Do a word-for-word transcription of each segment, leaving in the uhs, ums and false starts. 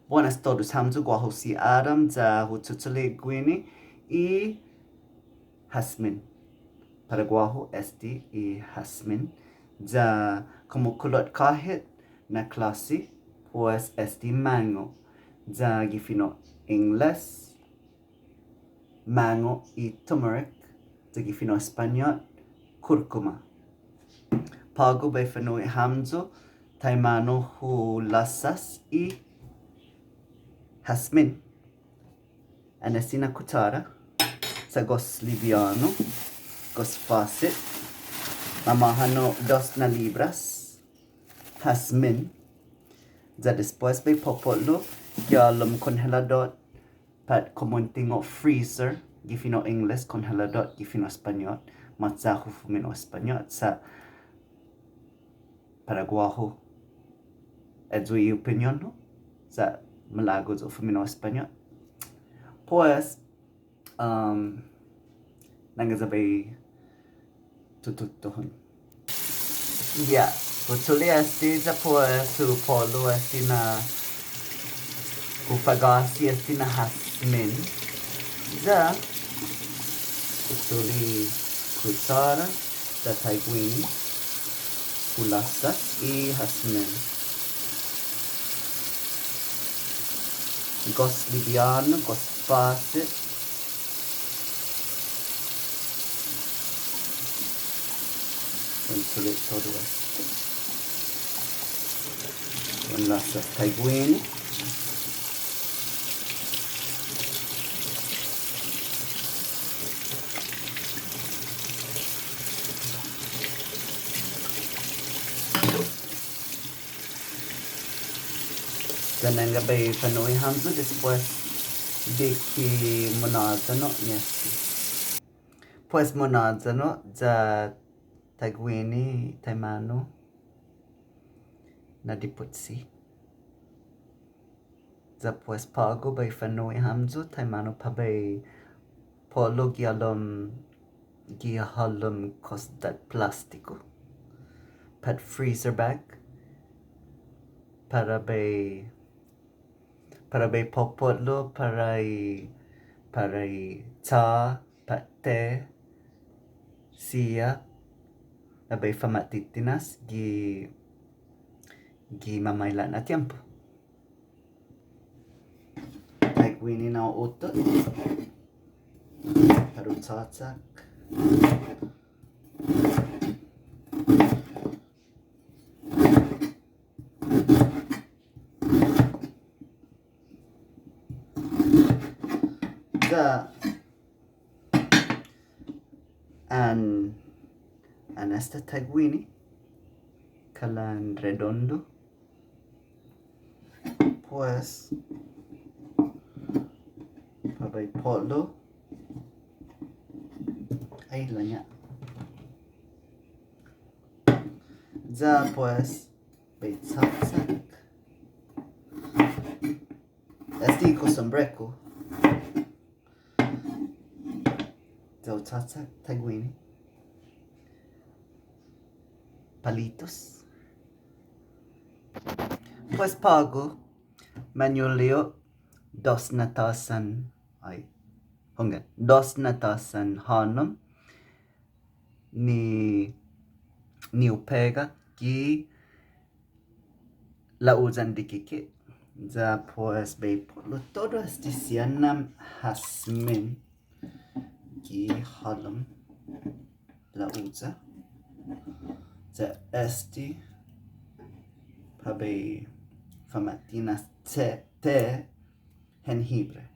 Buenas todus hamyo, guåhu si Adam, ya hu tutuhon guini i jazmín. Para guåhu este i jazmín. Ya komu kulot kåhet na klåsi, pues este mango. Ya gi fino' Ingles, mango i turmeric, ya gi fino' Españot, cúrcuma. På'go bai fa'nu'i hamyo taimanu hu lassas i jazmín. Annai este na kuchara, sa' gos libiånu, gos fåsit, mamåhanao dos na libras jazmín. Ya despues bai popo'lo gi halom konheladot, pat komu un tungo' freezer, gi fino' Ingles konheladot, gi fino' Españot, måtto hu fumino' Españot, sa' para guåhu. Ayu i opinion-hu, sa' malago' yu' fumino' Españot. Pues, um, nangga ya bai tututuhon. Ya, hu chule' este ya pues hu po'lo este na, hu fa'gåsi este na jazmín. Ya, hu chule' kuchara ya taiguini, hu lassas i jazmín. Gos libiånu, gos fåsit. Un chule' todu este. Un lassas taiguini. Ya nangga bai fa'nu'i hamyo despues di ki munhåyanao ni este. Pues munhåyanao ya taiguini taimanu na dipotsi. Ya pues på'go bai fa'nu'i hamyo taimanu para bai po'lo gi halom, gi halom kostat pålåstiku. Pat freezer bag. Para bai, para bai popo'lo, para i, para i cha, pat te, siha, na bai fama'titinas gi, gi mamaila' na tiempo. Taiguini na u utot. Para u chachak. Ya an, an esta taiguini, kalan redondo. Pues, para bai po'lo. Ai, ilek-ña. Ya, pues, bai chachak. Este i kostumbre-ku. Ya u chachak taiguini. Palitos. Pues på'go, mañuliu dos na tåsan, ai, hunggan, dos na tåsan hånom ni, ni u pega gi la'uyan dikike'. Ya pues bai po'lo todu este siha na jazmín gi halom la'uya. Ya este para bai fama'tinas te, te jengibre.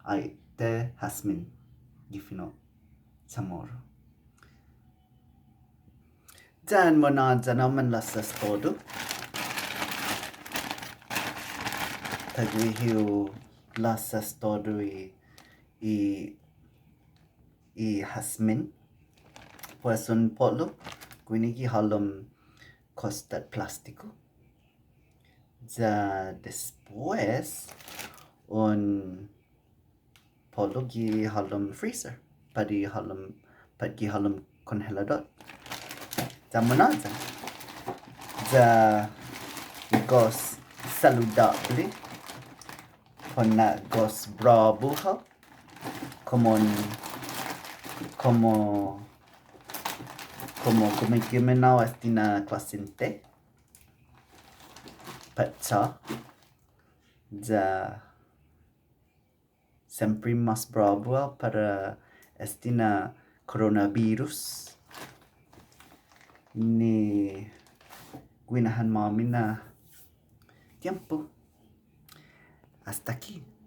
Ai, te jazmín gi fino' Chamorro. Ya an munhåyanao, manlassas todu. Taiguihi hu lassas todu i, i, i jazmín. Pues un po'lo guini gi halom kostat pålåstiku. Ya despues un po'lo gi halom freezer, pat gi halom, pat gi halom konheladot. Ya munhåyan. Ya i gos saludåble, Håfa na gos bråbu hao. Komo, komo, komo gumigimennao este na klåsen-ta. Pat sa', ya siempre mas bråbu hao para este na coronavirus. Ni guinahan-måmi na tiempo. Asta aki.